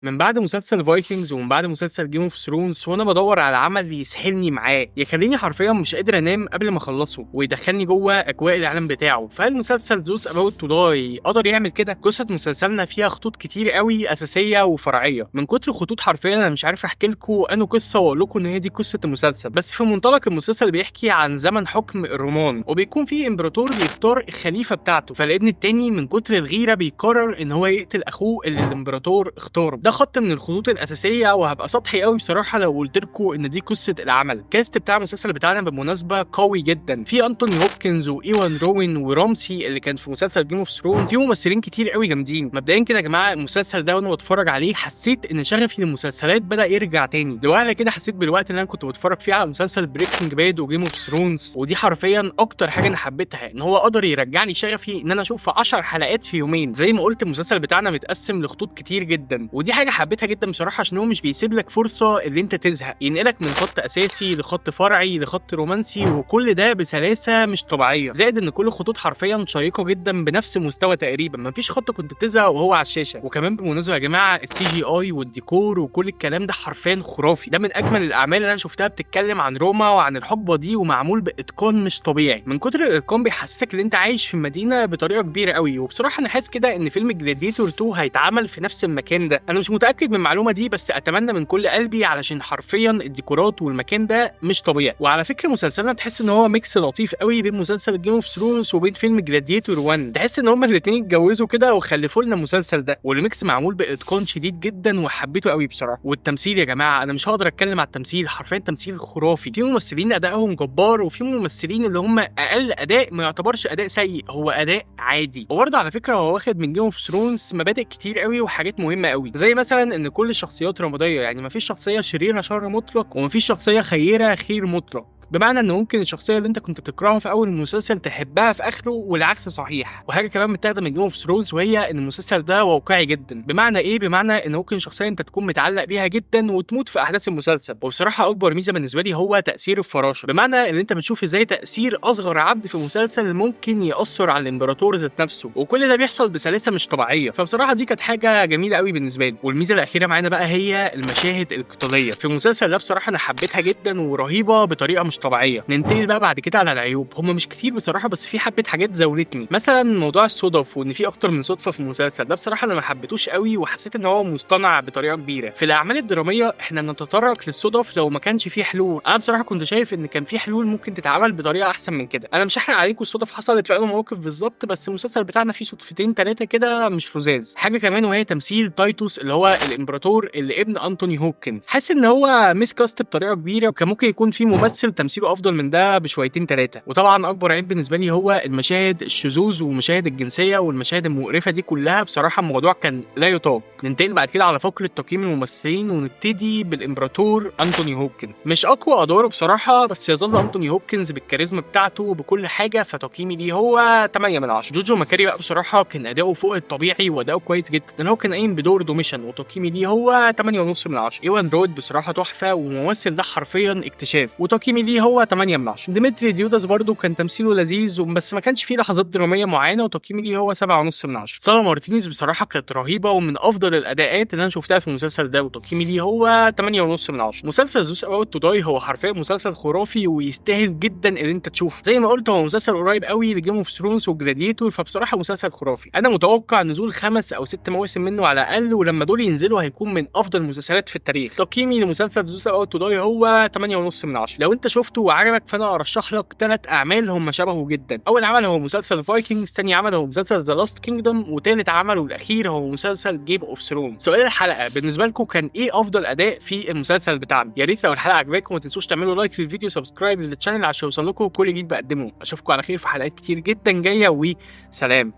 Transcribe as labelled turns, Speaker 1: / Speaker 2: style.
Speaker 1: من بعد مسلسل Vikings ومن بعد مسلسل Game of Thrones وانا بدور على عمل يسحلني معاه، يخليني حرفيا مش قادر انام قبل ما اخلصه ويدخلني جوه اجواء العالم بتاعه. فهل مسلسل Those About to Die قدر يعمل كده؟ قصة مسلسلنا فيها خطوط كتير قوي اساسية وفرعيه، من كتر خطوط حرفيا انا مش عارف احكي لكم انه قصة واقول لكم ان هي دي قصة المسلسل. بس في منطلق المسلسل بيحكي عن زمن حكم الرومان، وبيكون فيه امبراطور بيختار الخليفة بتاعته، فالابن التاني من كتر الغيرة بيقرر ان هو يقتل اخوه اللي الامبراطور اختاره. ده خط من الخطوط الاساسيه، وهبقى سطحي قوي بصراحة لو قلت لكم ان دي قصة العمل. ال cast بتاع المسلسل بتاعنا بالمناسبة قوي جدا، في انتوني هوبكنز وايوان روين ورامسي اللي كان في مسلسل Game of Thrones، في ممثلين كتير قوي جامدين. مبدئيا كده يا جماعة، المسلسل ده وانا بتفرج عليه حسيت ان شغفي للمسلسلات بدا يرجع تاني. لوهله كده حسيت بالوقت اللي انا كنت بتفرج فيه على مسلسل Breaking Bad و Game of Thrones، ودي حرفيا اكتر حاجة انا حبيتها، ان هو قدر يرجعني شغفي ان انا اشوف 10 حلقات في يومين. زي ما قلت، المسلسل بتاعنا متقسم لخطوط كتير جدا، ودي حاجة حبيتها جدا بصراحه، عشان هو مش بيسيب لك فرصة اللي انت تزهق، ينقلك من خط اساسي لخط فرعي لخط رومانسي، وكل ده بسلاسة مش طبيعيه. زائد ان كل الخطوط حرفيا شيقة جدا بنفس المستوى تقريبا، مفيش خط كنت بتزهق وهو على الشاشه. وكمان بالمناسبة يا جماعه، ال CGI والديكور وكل الكلام ده حرفيا خرافي. ده من اجمل الاعمال اللي انا شفتها بتتكلم عن روما وعن الحقبة دي، ومعمول باتقان مش طبيعي. من كتر الاتقان بيحسسك ان انت عايش في المدينة بطريقة كبيرة قوي. وبصراحة انا حاسس كده ان فيلم Gladiator 2 هيتعمل في نفس المكان ده. انا مش متاكد من المعلومة دي، بس اتمنى من كل قلبي، علشان حرفيا الديكورات والمكان ده مش طبيعي. وعلى فكره، مسلسلنا تحس ان هو mix لطيف قوي بين مسلسل Game of Thrones وبين فيلم Gladiator 1. تحس ان هما الاثنين اتجوزوا كده وخلفوا لنا المسلسل ده، وال mix معمول باتقان شديد جدا وحبيته قوي بصراحه. والتمثيل يا جماعه، انا مش هقدر اتكلم على التمثيل، حرفيا تمثيل خرافي. في ممثلين ادائهم جبار، وفي ممثلين اللي هم اقل اداء ما يعتبرش اداء سيء، هو اداء عادي. وبرضه على فكرة هو واخد من Game of Thrones مبادئ كتير قوي وحاجات مهمة قوي، زي مثلا ان كل الشخصيات رماديه، يعني مفيش شخصية شريرة شر مطلق ومفيش شخصية خيره خير مطلق، بمعنى ان ممكن الشخصية اللي انت كنت بتكرهها في اول المسلسل تحبها في اخره والعكس صحيح. وحاجه كمان متاخده من Game of Thrones، وهي ان المسلسل ده واقعي جدا. بمعنى ايه؟ بمعنى ان ممكن شخصية انت تكون متعلق بيها جدا وتموت في احداث المسلسل. وبصراحة اكبر ميزة بالنسبة لي هو تاثير الفراشه، بمعنى ان انت بتشوف ازاي تاثير اصغر عبد في المسلسل ممكن ياثر على الامبراطور ذات نفسه، وكل ده بيحصل بسلاسة مش طبيعيه. فبصراحة دي كانت حاجة جميلة قوي بالنسبة لي. والميزة الاخيرة معانا بقى هي المشاهد القتالية في المسلسل ده، بصراحة انا حبيتها جدا ورهيبه بطريقة مش طبيعيه. ننتقل بقى بعد كده على العيوب. هم مش كتير بصراحه، بس في حبه حاجات زاولتني، مثلا موضوع الصدف وان في اكتر من صدفة في المسلسل ده، بصراحة انا ما حبيتوش قوي وحسيت ان هو مصطنع بطريقة كبيره. في الاعمال الدرامية احنا بنتطرق للصدف لو ما كانش في حلول. انا بصراحة كنت شايف ان كان في حلول ممكن تتعمل بطريقة احسن من كده. انا مش هحرق عليكم الصدف حصلت في اي موقف بالظبط، بس المسلسل بتاعنا فيه صدفتين ثلاثة كده مش لذاذ. حاجة كمان وهي تمثيل تايتوس اللي هو الامبراطور اللي ابن انتوني هوبكنز، حاسس ان هو miscast بطريقة كبيره، وكان ممكن يكون في ممثل تمثيله افضل من ده بشويتين ثلاثه. وطبعا اكبر عيب بالنسبة لي هو المشاهد الشذوذ والمشاهد الجنسية والمشاهد المقرفه دي كلها، بصراحة الموضوع كان لا يطاق. ننتقل بعد كده على فقره تقييم الممثلين، ونبتدي بالامبراطور انتوني هوبكنز. مش اقوى ادواره بصراحه، بس يظل انتوني هوبكنز بالكاريزما بتاعته وبكل حاجه، فتقييمي ليه هو 8 من 10. جوجو ماكاري بقى بصراحة كان اداؤه فوق الطبيعي واداؤه كويس جدا، لان هو كان قايم بدور دوميشن، وتقييمي ليه هو 8.5 من 10. ايوان رود بصراحة تحفه، وممثل ده حرفيا اكتشاف، وتقييمي ليه هو 8 من 10. ديمتري ديوداس برضو كان تمثيله لذيذ، بس ما كانش فيه لحظات درامية معينه، وتقييمي ليه هو 7.5 من 10. سارة مارتينيز بصراحة كانت رهيبة ومن افضل الاداءات اللي انا شفتها في المسلسل ده، وتقييمي ليه هو 8.5 من 10. مسلسل Those About to Die هو حرفيا مسلسل خرافي ويستاهل جدا ان انت تشوفه. زي ما قلت، هو مسلسل قريب قوي ل Game of Thrones و Gladiator، فبصراحة مسلسل خرافي. انا متوقع نزول 5 او 6 مواسم منه على الاقل، ولما دول ينزلوا هيكون من افضل المسلسلات في التاريخ. تقييمي لمسلسل Those About to Die هو 8.5 من 10. لو انت شفته وعجبك فانا ارشح لك ثلاث اعمال هم شبهه جدا. اول عمل هو مسلسل Vikings، ثاني عمل هو مسلسل The Last Kingdom، وثالث عمل والاخير هو مسلسل Game of Thrones. سؤال الحلقة بالنسبة لكم كان ايه افضل اداء في المسلسل بتاعنا؟ يا ريت لو الحلقة عجبتكم ما تنسوش تعملوا like للفيديو، subscribe لل channel عشان يوصل لكم كل جديد بقدمه. اشوفكم على خير في حلقات كتير جدا جايه، وسلام.